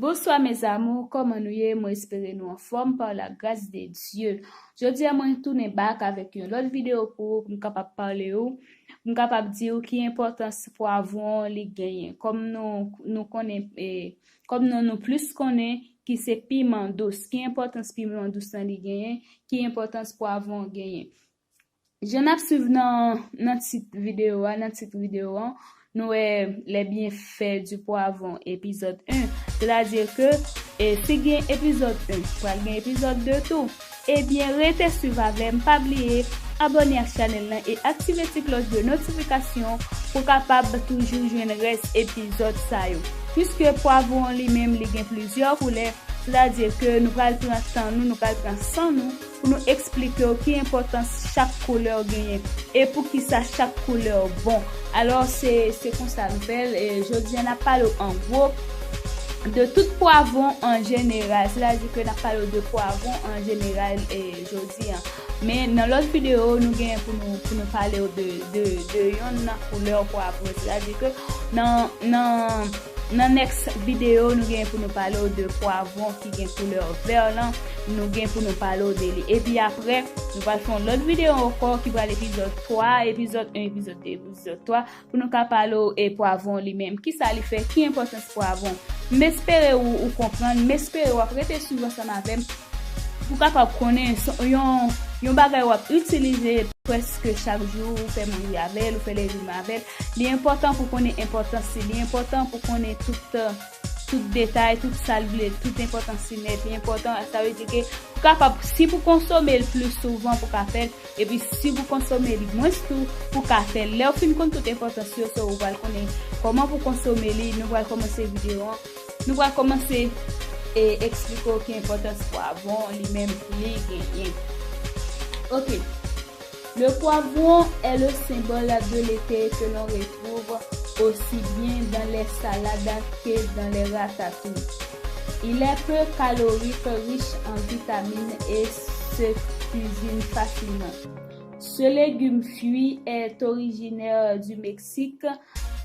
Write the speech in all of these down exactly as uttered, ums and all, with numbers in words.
Bonsoir mes amours, kòman nou ye? Mwen espere nou anfòm par la grâce de Dieu. Jodi a mwen tounen back avèk yon lòt videyo pou ou, pou m kapab pale ou, pou m kapab di ou ki enpòtans pwavwon li genyen. Kòm nou, nou konnen, e, kòm nou, nou plis konnen ki se piman dous, ki enpòtans piman dous lan li genyen, ki enpòtans pwavwon genyen. Jan n ap swiv nan, nan tit videyo a, nan tit videyo an, nou wè les bienfaits du poivron, epizòd en. Sètadi ke, e, si gen epizòd en, pral gen epizòd de tou. Ebyen, rete swiv avè m, pa bliye abòne ak chanèl lan e aktive ti klòch de notifikasyon pou kapab toujou jwenn rès epizòd sa yo. Piske pwavwon li menm, li gen plizyè koulè, sètadi ke nou pral pran tan nou, nou pral pran san nou pou nou eksplike w ki enpòtans chak koulè genyen e poukisa chak koulè bon. Alò, se, se konsa nou fè l. E jodi a, n ap pale w an gwo de tout pwavwon an jeneral. Sètadi ke n ap pale w de pwavwon an jeneral, e, jodi a. Men nan lòt videyo, nou gen pou nou, pou nou pale w de, de, de yonn nan koulè pwavwon. Sètadi ke nan, nan, nan next videyo, nou gen pou nou pale w de pwavwon ki gen koulè vè lan. Nou gen pou nou pale w de li. Epi apre, nou pral fè yon lòt videyo ankò ki pral epizòd twa, epizòd en, epizòd de, epizòd twa, pou nou ka pale w e pwavwon li menm. Kisa li fè? Ki enpòtans pwavwon? M espere ou, ou konprann. M espere w ap rete swiv ansanm avè m pou kapab konnen s-, yon, yon bagay w ap itilize prèske chak jou, ou fè manje avè l, ou fè legim avè l. Li enpòtan pou konnen enpòtans li, li enpòtan pou konnen tout, tout detay, tout sa l vle, tout enpòtans li nèt. Li enpòtan, sa vle di ke pou kapab, si pou konsome l plis souvan pou ka fè l, epi si pou konsome li mwens tou pou ka fè l. Lè w fin konn tout enpòtans yo, so ou pral konnen kòman pou konsome li. Nou pral kòmanse videyo an. Nou pral kòmanse e eksplike w ki enpòtans pwavwon li menm li genyen. Ok. Le poivron est le symbole de l'été que l'on retrouve aussi bien dans les salades que dans les ratatouilles. Il est peu calorique, riche en vitamines et se cuisine facilement. Ce légume fruit est originaire du Mexique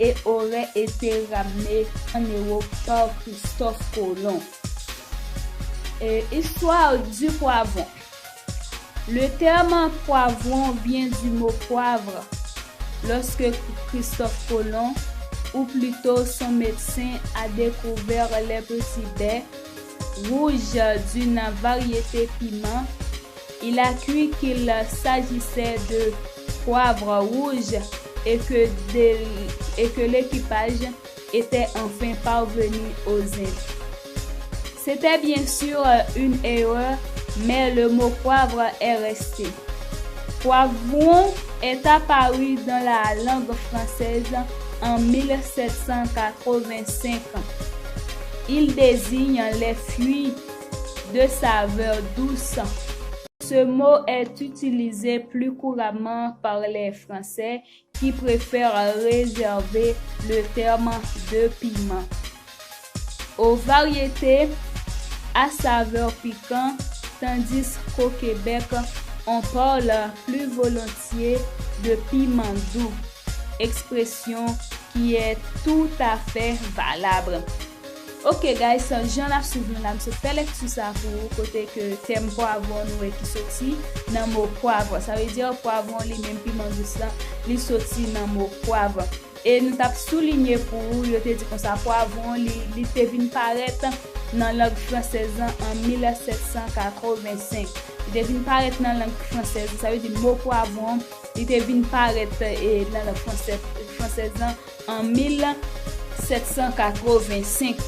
et aurait été ramené en Europe par Christophe Colomb. Et histoire du poivron. Le terme poivron vient du mot poivre. Lorsque Christophe Colomb, ou plutôt son médecin, a découvert les petits baies rouges d'une variété piment, il a cru qu'il s'agissait de poivre rouge et que, de, et que l'équipage était enfin parvenu aux Indes. C'était bien sûr une erreur, mais le mot poivre est resté. Poivron est apparu dans la langue française en mille sept cent quatre-vingt-cinq. Il désigne les fruits de saveur douce. Ce mot est utilisé plus couramment par les Français qui préfèrent réserver le terme de piment aux variétés à saveur piquant, tandis qu'au Québec, on parle plus volontiers de piment doux, expression qui est tout à fait valable. Ok guys, jan n ap swiv nou la, m sot fè lekti sa pou ou, kote ke tèm pwavwon nou wè ki soti nan mo pwavwon. Sa vle di pwavwon li menm, piman dous lan, li soti nan mo pwavwon. E nou t ap soulinye pou ou, yo te di konsa pwavwon li, li te vin parèt nan lang fransèz lan an mil sèt san katrevensenk. Li te vin parèt nan lang fransèz, sa vle di mo pwavwon, li te vin parèt, e, nan lang fransè-, fransèz lan an mil sèt san katrevensenk.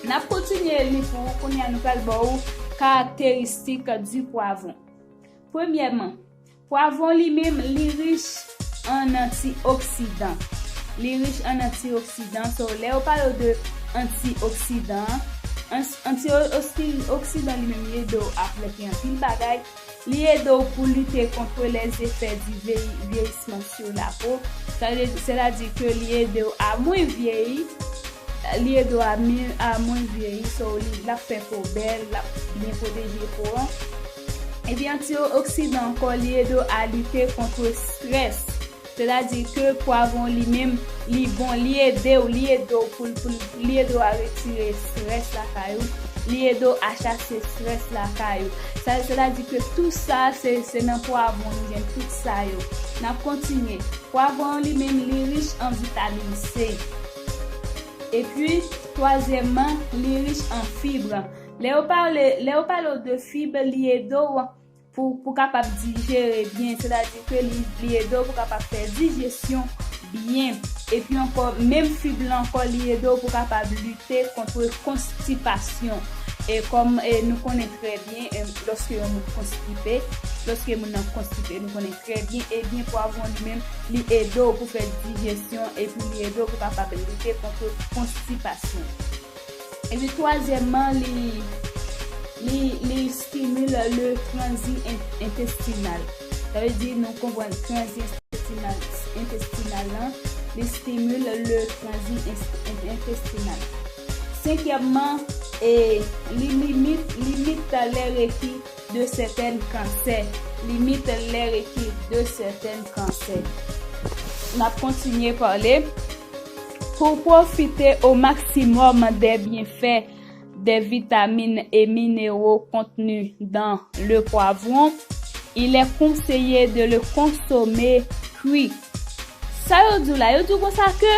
N ap kontinye li pou ou, kounye a nou pral ba ou karakteristik di pwavwon. Premyèman, pwavwon li menm, li rich an antioksidan. Li rich an antioksidan. So, lè yo pale w de antioksidan, an-, antioksidan li menm, li ede w avèk anpil bagay. Li ede w pou lite kont lèzefè di vyeyi-, vyeyisman sou lapo. Sa vle, sètadi ke li ede w a mwen vyeyi, li ede w a mi-, a mwen vyeyi, so li, l ap fè po w bèl, l ap byen pwoteje po an. Epi antioksidan ankò, li ede w a lite kont estrès. Sètadi ke pwavwon li menm, li bon, li ede w, li ede w pou, pou li ede w a retire estrès lakay ou, li ede w a chase estrès lakay ou. Sa, sètadi ke tou sa, se, se nan pwavwon nou jwenn tout sa yo. N ap kontinye. Pwavwon li menm, li rich an vitamin C. Epi, twazyèmman, li rich an fib. Lè yo pale, lè yo pale w de fib, li ede w pou, pou kapab dijere byen, sètadi ke li, li ede w pou kapab fè dijesyon byen. Epi ankò, menm fib la ankò, li ede w pou kapab lite kont konstipasyon. E kòm, e, nou konnen trè byen, e, lòske yon moun konstipe, lòske moun nan konstipe, nou konnen trè byen, ebyen, pwavwon li menm, li ede w pou fè dijesyon, epi li ede w pou kapab lite kont konstipasyon. Epi twazyèmman, li, li, li stimule le transit in-, intestinal. Sa vle di nou konprann transit intestinal, intestinal lan, li stimule le transit ins-, in-, intestinal. Senkyèmman, e, li limite, limite les risques de certains cancers. Limite les risques de certains cancers. N ap kontinye pale. Pour profiter au maximum des bienfaits des vitamines et minéraux contenus dans le poivron, il est conseillé de le consommer cru. Sa yo di w la, yo di w konsa ke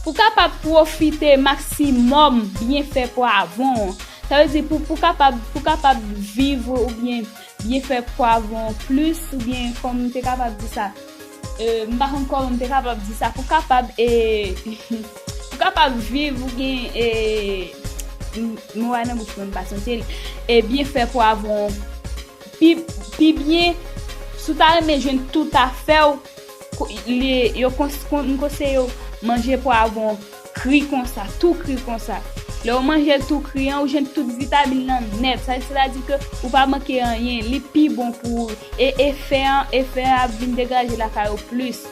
pou kapab pwofite maksimòm byenfè pwavwon, sa vle di pou, pou kapab, pou kapab viv oubyen byenfè pwavwon plis, oubyen kòm m te kapab di sa, e, m pa konn kòman m te kapab di sa, pou kapab, e, pou kapab viv oubyen, e, m, mo a nan bouch mwen, m pa sonje l, e byenfè pwavwon pi, pi byen, si w ta renmen jwenn tout afè w, ko-, li, yo kons-, kon-, m konseye w manje pwavwon kri konsa, tou kri konsa. Lè w manje l tou kri an, ou jwenn tout vitamin lan nèt. Sa, sètadi ke ou pa manke anyen, li pi bon pou ou. E efè an, efè an ap vin degaje lakay ou plis.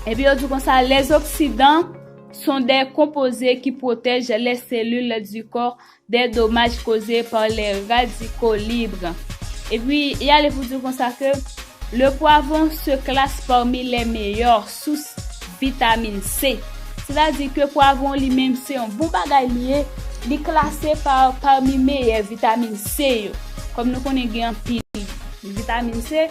Epi yo di konsa, les oxydants sont des composés qui protègent les cellules du corps des dommages causés par les radicaux libres. Epi, y ale pou di konsa ke le poivron se classe parmi les meilleures sources vitamine C. Sètadi ke pwavwon li menm se yon bon bagay li ye, li klase pa, pami meyè vitamin C yo. Kòm nou konnen gen anpil vitamin C,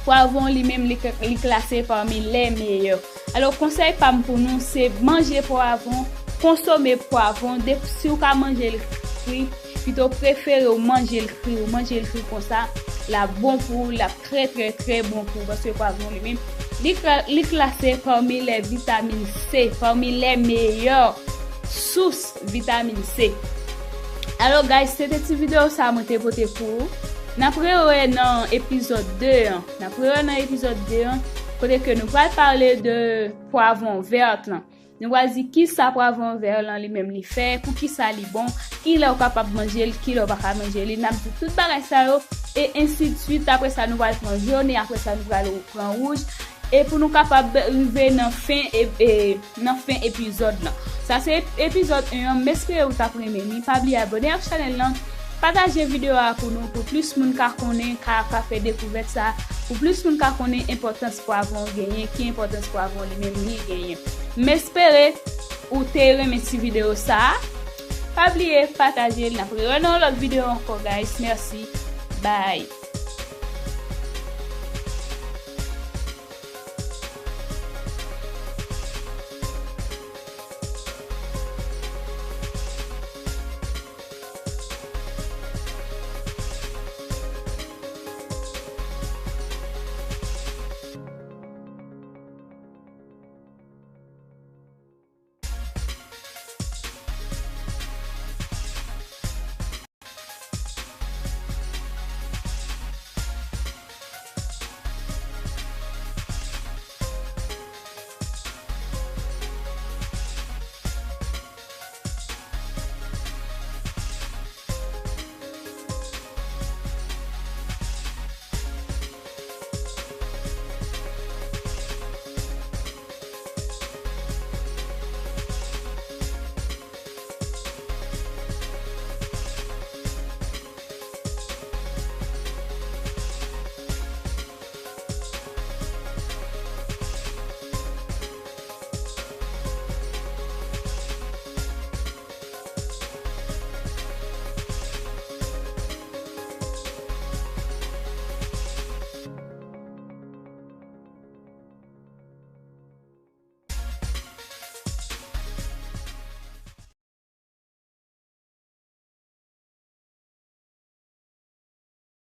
pwavwon li menm li, li klase pami les meilleurs. Alò, konsèy pa m pou nou se manje pwavwon, konsome pwavwon, de, si w ka manje l kri, pito prefere w manje l kri, ou manje l kri konsa, l ap bon pou ou, l ap trè, trè, trè bon pou ou, paske pwavwon li menm, li kla-, li klase pami les vitamines C, pami les meilleures sources vitamine C. Alò, guys, se te ti videyo sa mwen te pote pou ou. N ap rewè nan epizòd de an. N ap rewè nan epizòd de an, kote ke nou pral pale de pwavwon vèt lan. Nou pral di kisa pwavwon vèt lan li menm li fè, pou kisa li bon, kilè w kapab manje l, kilè w pa ka manje li. N ap di tout bagay sa yo, e ensi de suite. Apre sa, nou pral pran jòn, e apre sa, nou pral pran wouj. E pou nou kapab rive nan fen, e, e, nan fen epizòd lan. Sa se epizòd en an, m espere ou t ap renmen li. Pa bliye abòne ak chanèl lan, pataje videyo a pou nou, pou plis moun ka konnen, ka, ka fè dekouvèt sa, pou plis moun ka konnen enpòtans pwavwon genyen, ki enpòtans pwavwon li menm li genyen. M espere ou te renmen ti videyo sa. Pa bliye pataje l, n ap rewè nan yon lòt videyo ankò, guys. Mèsi. Bye.